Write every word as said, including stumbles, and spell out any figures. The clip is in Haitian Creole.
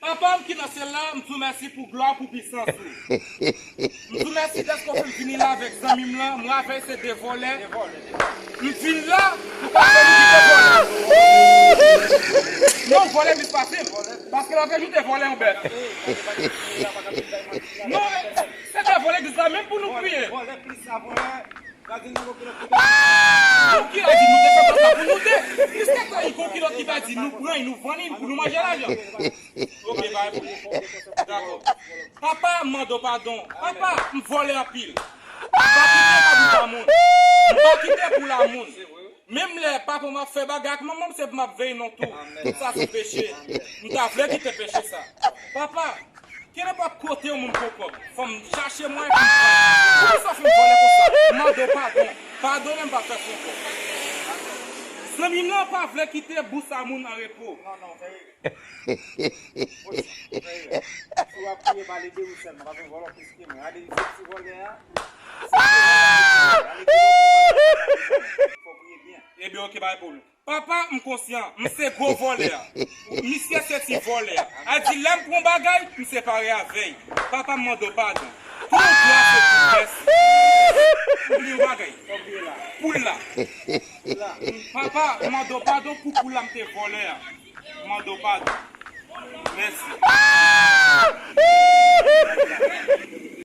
Papa m ki nan syèl la, m di w mèsi pou glwa, pou pisans ou. M di w mèsi dèske w fè m vini la avèk zanmi m lan, mwen avè l se de vòlè. M vin la pou ka fè nou kite vòlè. Non, vòlè plis pase m, paske l ap ajoute vòlè yon bèt. Non, se de vòlè ki zanmi m pou nou kriye. Pou ki la di nou te fè konsa pou nou te? Piske sa, gon ki lòt ki ta di nou pran, nou vann li pou nou manje lajan. Ok, bay pou. Dakò. Papa, m mande w padon. Papa, m vòlè anpil. M pa kite kabrit a moun. M pa kite poul a moun. Menm lè papa m ap fè bagay ak manman m, se pou m ap veye non tou. Sa se peche. M ta vle kite peche sa. Papa, kenenpòt kote yon moun pran kòb, fò m chache mwayen pou m pran. Poukisa w fè m vòlè konsa? M mande w padon. Padone m, m p ap fè sa ankò. Zanmi m nan pa vle kite bous a moun an repo. Non, non, veye. Veye. Si w ap kriye, pale de ou sèlman, pa vin vòlè plis ke mwen. Gade, se ti vòlè a. Se ti vòlè a. Gade, ki lòt moun pa vle pale de ou. Fò w priye byen. Ebyen, ok, pa gen pwoblèm. Papa, m konsyan, m se gwo vòlè a. Misye se ti vòlè a. A di, lè m pran bagay, m se pare avè l. Papa, m mande w padon. Tout glwa se pou mèsi. Oubli yon bagay. Poul la. Papa, m mande w padon pou poul la m te vòlè a. M mande w padon. Mèsi.